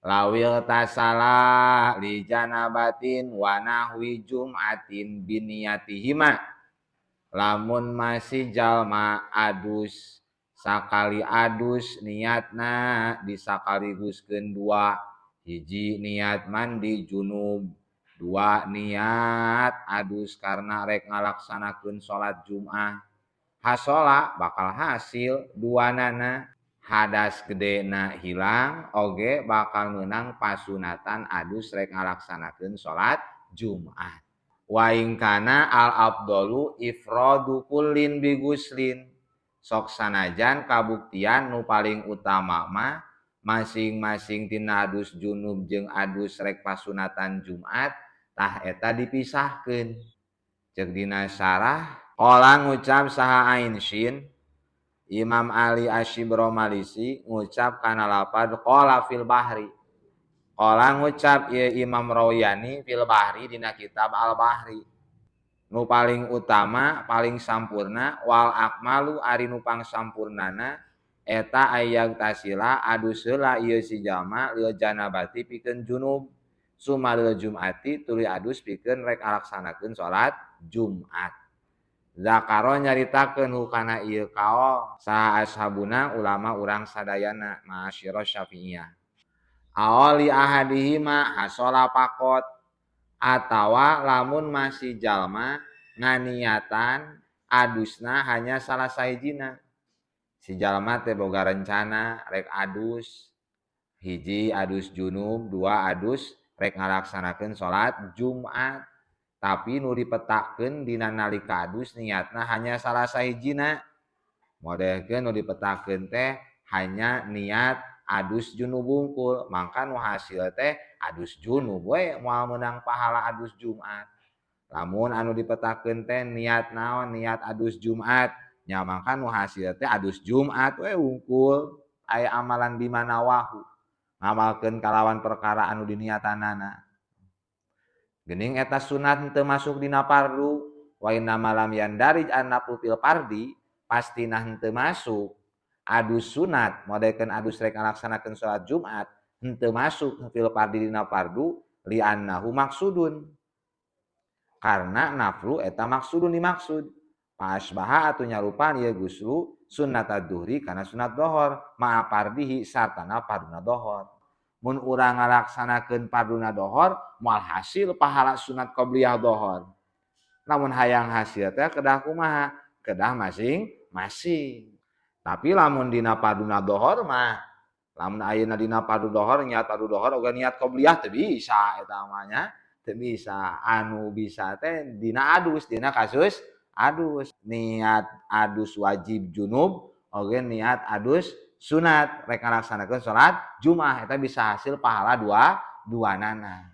Law ightasala li janabatin wa nahwi jum'atin biniyatihima, lamun masih jalma adus sakali adus niatna disakaliguskeun dua, hiji niat mandi junub, dua niat adus karena rek ngalaksanakeun salat Jumat, hasola bakal hasil dua nana, hadas gedena hilang oge bakal meunang pasunatan adus rek ngalaksanakeun salat Jumat. Wa in kana al afdalu ifradu kullin biguslin, sok sanajan kabuktian nu paling utama mah masing-masing tina adus junub jeung adus rek pasunatan Jumat tah eta dipisahkeun. Ceuk dina syarah qala ngucap saha Ainshin Imam Ali Asyibromalisi ngucap kana lapad qala fil bahri, qala ngucap ieu Imam Rawiyani fil bahri dina kitab Al Bahri, nu paling utama paling sampurna wal akmalu ari nu pangsampurnana eta ayyagtasila adus heula ieu si jalma lil janabati pikeun junub, summa lil jum'ati tuluy adus pikeun rek ngalaksanakeun salat Jumat. Zakaro nyaritakeun hukana ieu kaol saha ashabuna ulama urang sadayana ma'asyira Syafi'iyah. Aoli ahadihima hasola pakot, atawa lamun masih jalma nganiatan adusna hanya salah sahijina. Si jalma teh boga rencana rek adus, hiji adus junub, dua adus rek ngalaksanakeun salat Jumat. Tapi nu dipetakeun dina nalika adus niatna hanya salah sahijina. Modelkeun nu dipetakeun teh hanya niat adus junub bungkul, mangka nu hasil teh adus junub we moal meunang pahala adus Jumat. Lamun anu dipetakeun teh niat naon, niat adus Jumat, nya mangka nu hasil teh adus Jumat we wungkul. Aya amalan bimana wahu, ngamalkeun kalawan perkara anu diniatanana. Geuning eta sunat teu masuk dina fardu, wa inna malam yandarij annafu fil fardi, pastina henteu masuk adus sunat, modelkeun adus rek ngalaksanakeun salat Jumat, henteu masuk fil fardi dina fardu li annahu maksudun. Karena naflu eta maksudun dimaksud. Fa asbaha atuh nyarupaan ieu guslu sunnat adzuhri kana sunat dohor ma'a fardihi sartana farduna dohor. Mun urang ngalaksanakeun farduna dohor moal hasil pahala sunat qobliyah dohor. Lamun hayang hasil teh kedah kumaha? Kedah masing-masing. Tapi lamun dina farduna dohor mah, lamun ayeuna dina fardu dohor niat fardu dohor oge niat qobliyah teu bisa eta mah nya, teu bisa. Anu bisa teh dina adus, dina kasus adus. Niat adus wajib junub oge niat adus sunat rek ngalaksanakeun salat Jumat eta bisa hasil pahala dua nana.